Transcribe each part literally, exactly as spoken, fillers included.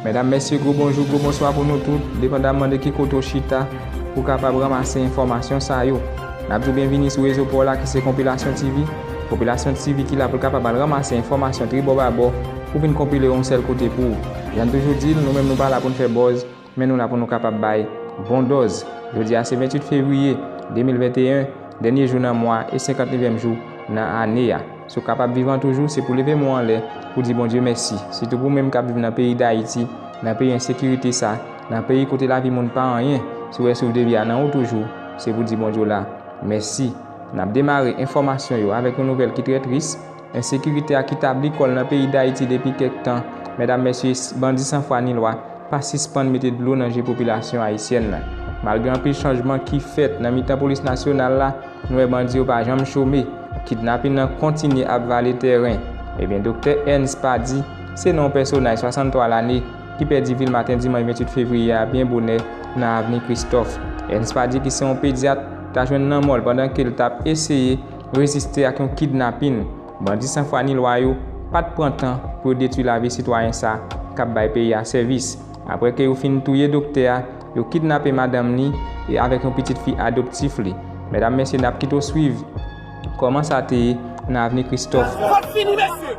Medam, mesye, gwo bonjou, gwo bonswa pou nou tout, depandamman de ki kote w chita, pou w kapab ranmase enfòmasyon sa yo. N ap di w byenvini sou rezo pa w la ki se Konpilasyon T V. Konpilasyon T V ki la pou l kapab al ranmase enfòmasyon tribò babò pou vin konpile yon sèl kote pou ou. Jan n toujou di l, nou menm nou pa la pou n fè buzz, men nou la pou nou kapab bay bon dòz. Jodi a se venntuit fevriye de mil venteyen, dènye jou nan mwa e senkantnevyèm jou nan ane a. Si w kapab vivan toujou, se pou leve men w anlè pou di Bondye mèsi. Sitou pou menm k ap viv nan peyi Dayiti, nan peyi ensekirite sa, nan peyi kote lavi moun pa anyen, si w wè souf de vi a nan ou toujou, se pou di Bondye w la mèsi. N ap demare enfòmasyon yo avèk yon nouvèl ki trè tris. Ensekirite a ki tabli kò l nan peyi Dayiti depi kèk tan, medam, mesye, bandi san fwa ni lwa pa sispann mete dlo nan je popilasyon ayisyèn nan. Malgre anpil chanjman ki fèt nan mitan polis nasyonal la, nou wè bandi yo pa janm chome. Kidnapin nan kontinye ap vale tèren. Ebyen, Doktè Ernst Pady, se non yon pèsonaj swasanntwa lane ki pèdi vi l maten dimanch venntuit fevriye a byen bonè nan avni Kristòf. Ernst Pady, ki se yon pedyat, ta jwenn lanmò l pandan ke l t ap eseye reziste ak yon kidnapin. Bandi san fwa ni lwa yo pa t pran tan pou yo detwi lavi sitwayen sa k ap bay peyi a sèvis. Apre ke yo fin touye doktè a, yo kidnape madanm ni e avèk yon pitit fi adoptif li. Medam, mesye, n ap kite w swiv kòman sa te ye nan avni Kristòf. Fòk fini, mesye!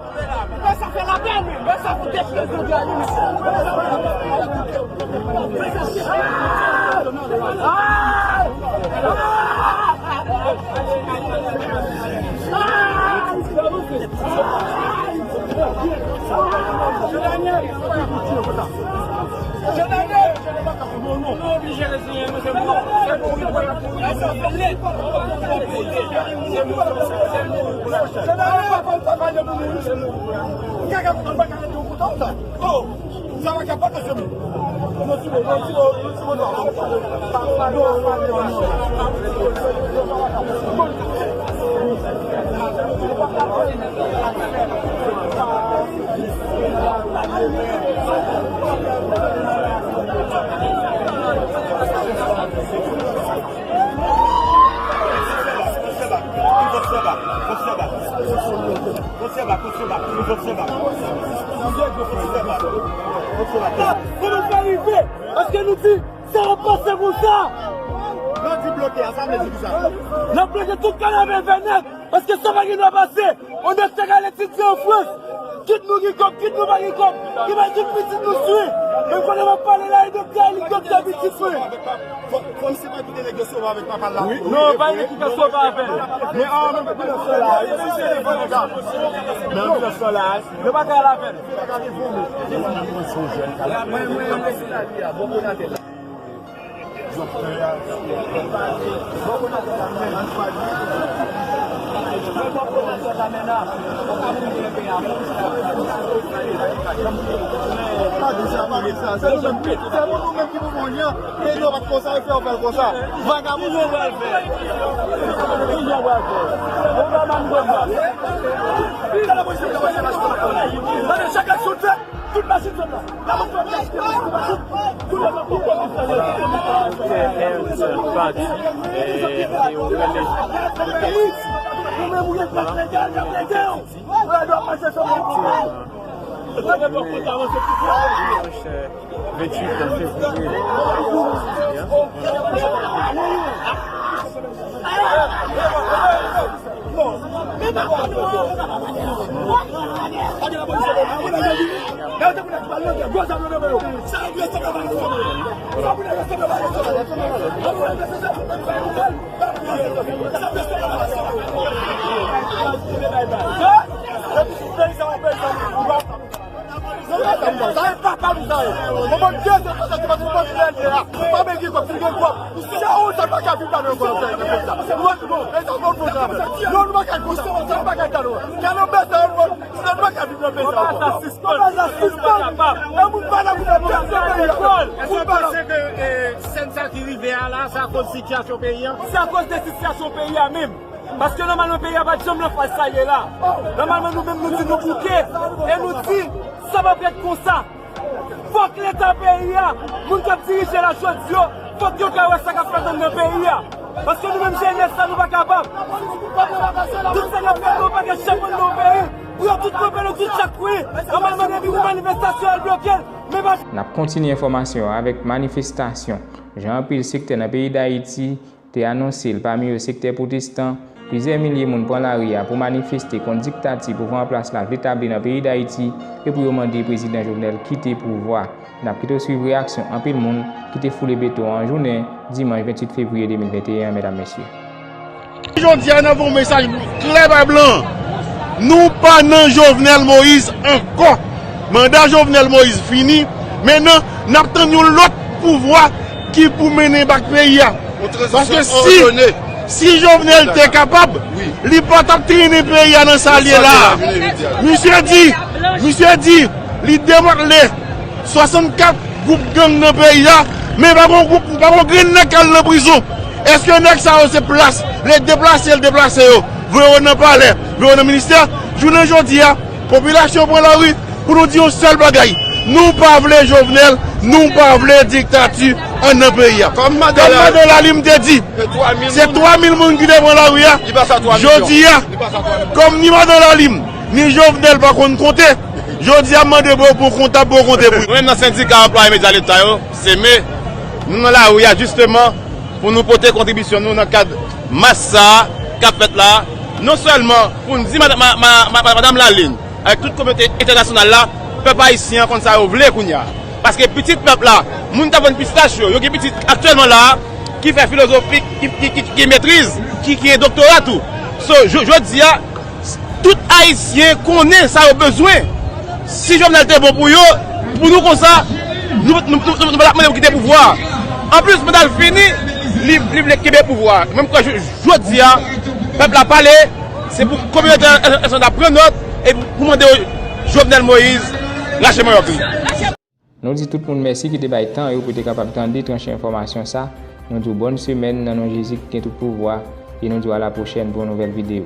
Mwen sa fè lapèn, mwen sa fout deplezon de Kòman sa rive? Èske nou di sa ap pase konsa? Lè w di bloke a, sa vle di kisa? N ap bloke tout kanal Vènèt, paske sa pa gen dwa pase. On doktè k al etidye an Frans, kit nou gen kòb, kit nou pa gen kòb, imajin pitit nou swi. Menm pandan m ap pale la, e doktè a li k doktè pitit mwen. Fò, fò misye pa kite nèg yo sove avèk papa l la. Non, pa gen ki ka sove avè l. Men an menm ki nan sòlaj. Men an ki nan sòlaj. Yo pa ka al avè l. Pa di sa, pa di sa. Se nou menm, se pou nou menm ki pou pran jan. Peyi nou pa t konsa, yo fè yo fè l konsa. Vagabon. Kijan w pral fè? Kijan w pral fè? Yo pa ban m gòm la. Gade chak aksyon l fè. Tout machin sot la. Doktè Ernst Pady, e, e, ou rele, venntuit fevriye. Sa e papa nou sa ye. Yon bann dezòd konsa ki pa gen kòb nan lè a. Pa gen kòb, si gen kòb. Sa ou sa pa ka viv ladan yon kòb sa. Nou pa ka konsa. Non, nou pa ka konsa. Sa pa ka ladan. Kè nou bèse yon kòb. Sa nou pa ka viv nan peyi sa ankò. Kòb sa sispann. Kòb sa sispann. E moun pa la pou fè pèsonn peyi a. Èske w panse ke, eh, sèn sa ki rive a la, se akoz sitiyasyon peyi a? Se akoz de sitiyasyon peyi a menm. Paske nòmalman peyi a pa t janm nan faz sa ye la. Nòmalman nou menm nou di nou bouke e nou di sa p ap ret konsa. Fòk Leta peyi a, moun k ap dirije la jodi yo, fòk yo ka wè sa k ap fèt anndan peyi a. Paske nou menm jenès la nou pa kapab. Tout sa k ap fèt nan yon pakèt chèf anndan yon peyi, pou yo tout kanpe nan tout chak kwen. Nòmalman depi yon manifestasyon al bloke l, men N ap kontinye enfòmasyon an avèk manifestasyon jan anpil sektè nan peyi Dayiti te anonse l, pami yo sektè pwotestan. Plizyè milye moun pran lari a pou manifeste kont diktati pouvwa an plas la vle tabli nan peyi Dayiti e pou yo mande prezidan Jovenel kite pouvwa. N ap kite w swiv reyaksyon anpil moun ki te foule beton an jounen dimanch venntuit fevriye de mil venteyen an, medam, mesye. Jodi a, n ap voye yon mesaj klè bay blan. Nou pa nan Jovenel Moïse ankò. Manda Jovenel Moïse fini. Mentnan, n ap tann yon lòt pouvwa ki pou mennen bak peyi a. Paske si, si Jovenel te kapab, li pa t ap trennen peyi a nan sa l ye la. Misye di, misye di, li demantle swasannkat gwoup gang nan peyi a, men pa gon gwoup, pa gon grenn nèg k al nan prizon. Èske nèg sa yo se plas, lè deplase, l deplase yo, voye yo nan palè, voye yo nan ministè? Jounen jodi a, popilasyon pran lari pou nou di yon sèl bagay. Nou pa vle Jovenel, nou pa vle diktati anndan peyi a. Kòm madan Lalim te di, se twa mil moun ki te pran lari a. Jodi a, kòm ni madan Lalim, ni Jovenel pa konn konte, jodi a, m mande pou yo pran kontab pou yo konte pou yo. Nou menm nan sendika anplwaye medya leta yo, Seme, nou nan lari a jisteman pou nou pote kontribisyon nou nan kad mas sa a k ap fèt la, non sèlman pou n di mada-, ma-, ma-, ma-, ma-, madan Lalim, avèk tout kominote entènasyonal la, pèp ayisyen an konn sa yo vle kounye a. Paske pitit pèp la, moun k ap vann pistach yo, yo gen pitit aktyèlman la a, ki fè filozofi, ki, ki, ki, ki metriz, ki, ki gen doktora tou. So, jo-, jodi a, tout ayisyen konnen sa yo bezwen. Si Jovenel te bon pou yo, pou nou konsa, nou, nou, nou, nou, nou pa t ap mande pou kite pouvwa a. Anplis, manda l fini, li, li vle kenbe pouvwa a. Mwen, m kwè jo-, jodi a, pèp la pale, se pou kominote entènasyonal la pran nòt e pou mande Jovenel Moïse rache manyòk li. Nou di tout moun mèsi ki te bay tan yo pou te kapab tande tranche enfòmasyon sa. Nou di w bòn semèn nan non Jezi ki gen tout pouvwa e nou di w a la pwochèn pou yon nouvèl videyo.